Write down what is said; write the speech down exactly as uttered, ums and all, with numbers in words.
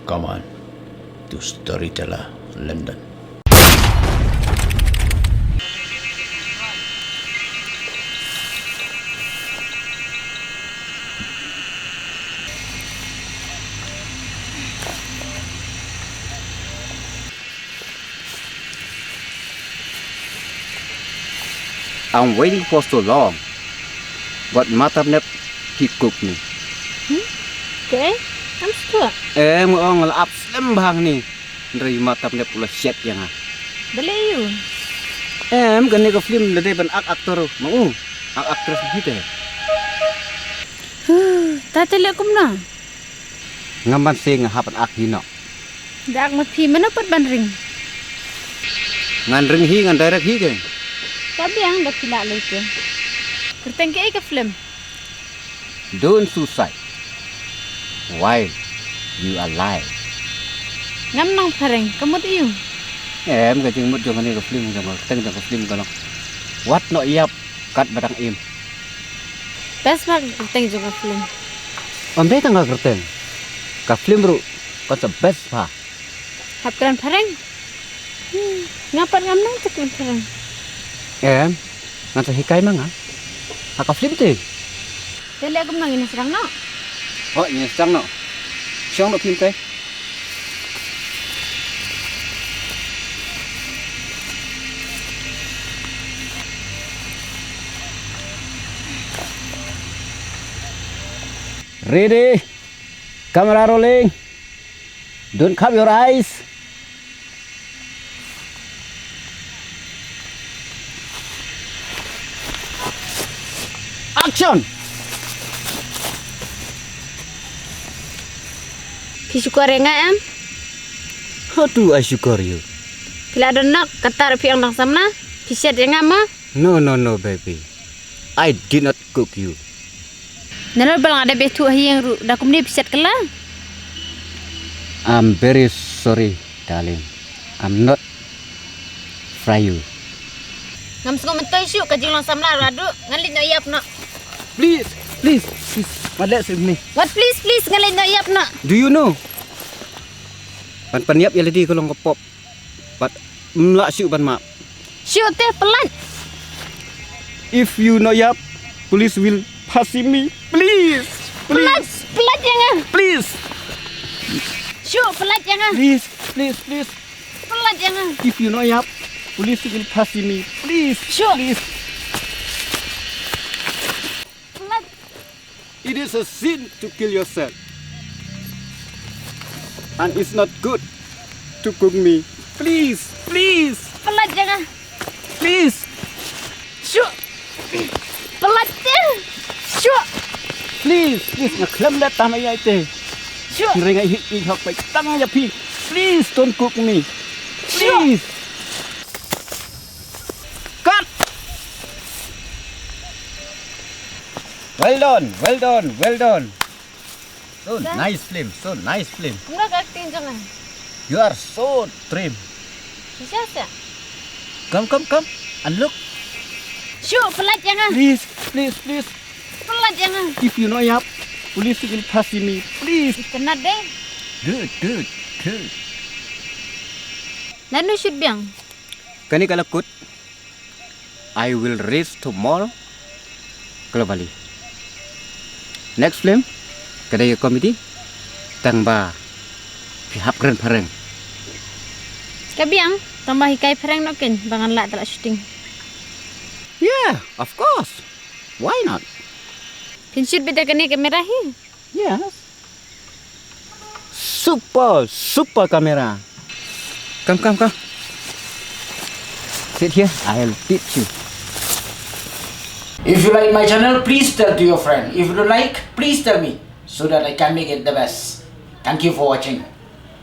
Come on to Storyteller London. I'm waiting for so long. But matam nep he cook me. Hmm? Okay, I'm stuck. Em, ong la ap slem bhang ni. Ndri matam nep u la shet ïa nga. Bale ïu. Em, kane ka film la dei ban ak actor ma u. Ak actress hi te. Huh, ta te leh kumno? Ngam ban se nga hap ban ak hi noh. Da ak ma phi mano pat ban ring. Ngan ring hi, ngan direct hi ke. Ka biang da phi lah leh ke. Kyrteng kaei ka film? Don't suicide while you alive. Ngam nang phareng, ka mut ïu. Em, ka jingmut jong kane ka film jong ka, kyrteng jong ka film ka long. Wat noh ïap katba dang im. Best bha ka kyrteng jong ka film. Ym dei tang ka kyrteng. Ka film ruh kan sa best bha. Hap kren phareng. Hmm, nga pat ngam nang te kren phareng. Em, ngan sa hikai ma nga. Ha ka film te. Te leh kumno, ngin sdang noh? Oh, ngin sdang noh. Shong noh phim te. Ready? Camera rolling. Don't cover your eyes. Action! Phi shukor ïa nga em? How do I shukor you? Phi la don nok, kata ruh phi ong dang samla. Phi shet ïa nga mo? No, no, no, baby. I did not cook you. Nalor ba la nga dep ïathuh ha ïing ruh da kumne phi shet kylla. I'm very sorry, darling. I'm not fry you. Ngam sngewmyntoi shuh ka jinglong samla ruh haduh ngan leit noh ïap noh. Please, please, please. Wat leh shuh kumne. What please, please, ngan leit noh ïap noh. Do you know? Ban pynïap ïa lade ka long ka pop. Bad ym lah shuh ban map. Shuh te, pyllait. If you noh ïap, police will pasi me. Please, please. Pyllait, pyllait ïa nga. Please. Shuh, pyllait ïa nga. Please, please, please. Pyllait ïa nga. If you noh ïap, police will pasi me. Please, shuh, please. Pyllait. It is a sin to kill yourself. And it's not good to cook me. Please, please. Pyllait ïa nga. Please. Shuh. Pyllait te. Shuh. Please, please, nga khlem leh tam ïa ite. Shuh. Nga ring ai hi i hok pai tang ïa phi. Please, don't cook me. Shuh. Please. Cut. Well done, well done, well done. So nice film, so nice film. Kumno ka acting jong nga? You are so trim. Shisha sa. Come, come, come and look. Shuh, pyllait ïa nga. Please, please, please. Pyllait ïa nga. If you noh ïap, police will pasi me. Please. Itynnad de. Good, good, good. Lano shoot biang? Kane ka la kut. I will release tomorrow. Ka la bali. Next film ka dei ka comedy. Tang ba phi hap kren phareng. Ka biang, tang ba hikai phareng noh ken ba ngan lah te lah shooting. Yeah, of course. Why not? Phin shoot beit da kane ka camera hi. Yes. Super, super camera. Come, come, come. Sit here, I'll teach you. If you like my channel, please tell to your friend. If you don't like, please tell me so that I can make it the best. Thank you for watching.